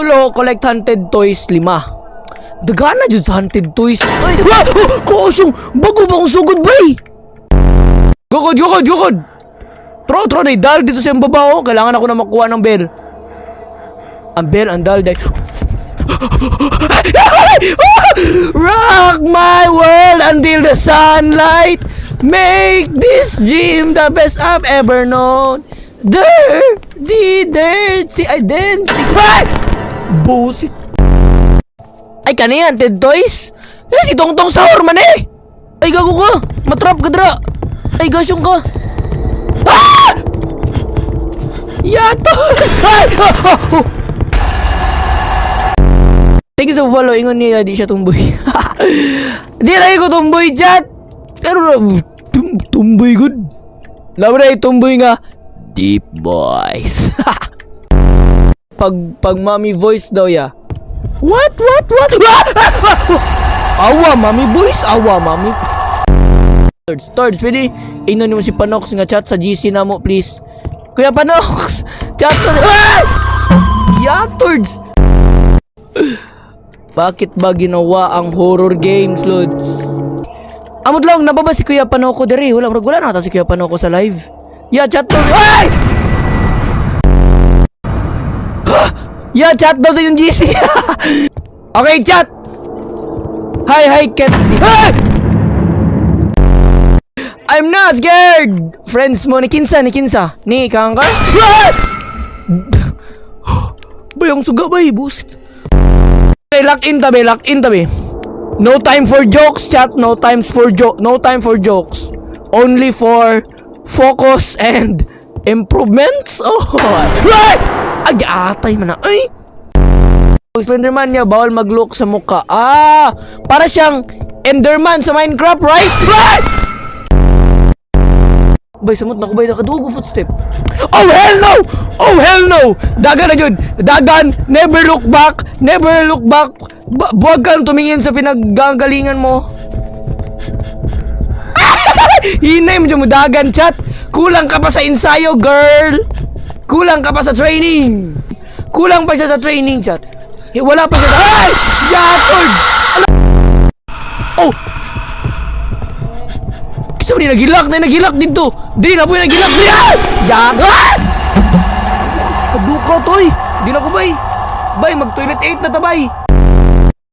Tulo, collect hunted toys, 5. Dagana jud sa hunted toys. Ay, kusyong, bago ba akong sugod, bay? Gukod. Tro, naidal dito sa yung babaw. Kailangan ako na makuha ng bell. Ang bell, ang dal, dahil. Rock my world until the sunlight. Make this dream the best I've ever known. Dirty, identity. Bullshit. Ay, kaniyan, Ted Toys? Si Tongtong sahur man eh. Ay, gago ka. Matrap ka, dra. Ay, gasyong ka. Ah! Yato! Ay! Thank you sa follow. Ingon niya, di siya tumboy. Di lang ko tumboy, chat. Pero, tumboy good. Labre, tumboy nga. Deep boys. Pag mommy voice daw ya. What? Awa, mommy voice. Awa, mommy. Thirds, pwede. Inon mo si Panox nga chat sa GC na mo, please. Kuya Panox, chat ka. Yeah, thirds. Bakit ba ginawa ang horror games, Lods? Amot lang, nababa si Kuya Panoko dere. Wala na ata si Kuya Panoko sa live. Yeah, chat daw. Ay! Yeah, chat daw sa yung GC. Okay, chat. Hi, Ketsi. Hey! I'm not scared. Friends mo, ni Kinsa. Ni Kangkar. Bayang suga, bay, boost. Lock in tabi. No time for jokes, chat. No time for jokes. Only for focus and improvements. Oh. Right! Ay, atay man na. Ay. Slenderman niya, bawal mag-look sa mukha. Para siyang Enderman sa Minecraft, right? Right! Bay, samot na ko, bay, nakadugo footstep. Oh, hell no! Dagan na yun! Dagan! Never look back! Buwag kang tumingin sa pinaggagalingan mo. Hinay mo dyan mo, dagan, chat! Kulang ka pa sa ensayo, girl! Kulang ka pa sa training! Kulang pa siya sa training, chat! Wala pa siya sa... Ay! Yatod! Oh! Gusto mo nagilak dito. Di na po yung nagilak niya. Yagat! Paduka to eh. Di na ko bay. Bay, mag-toilet 8 na tabay.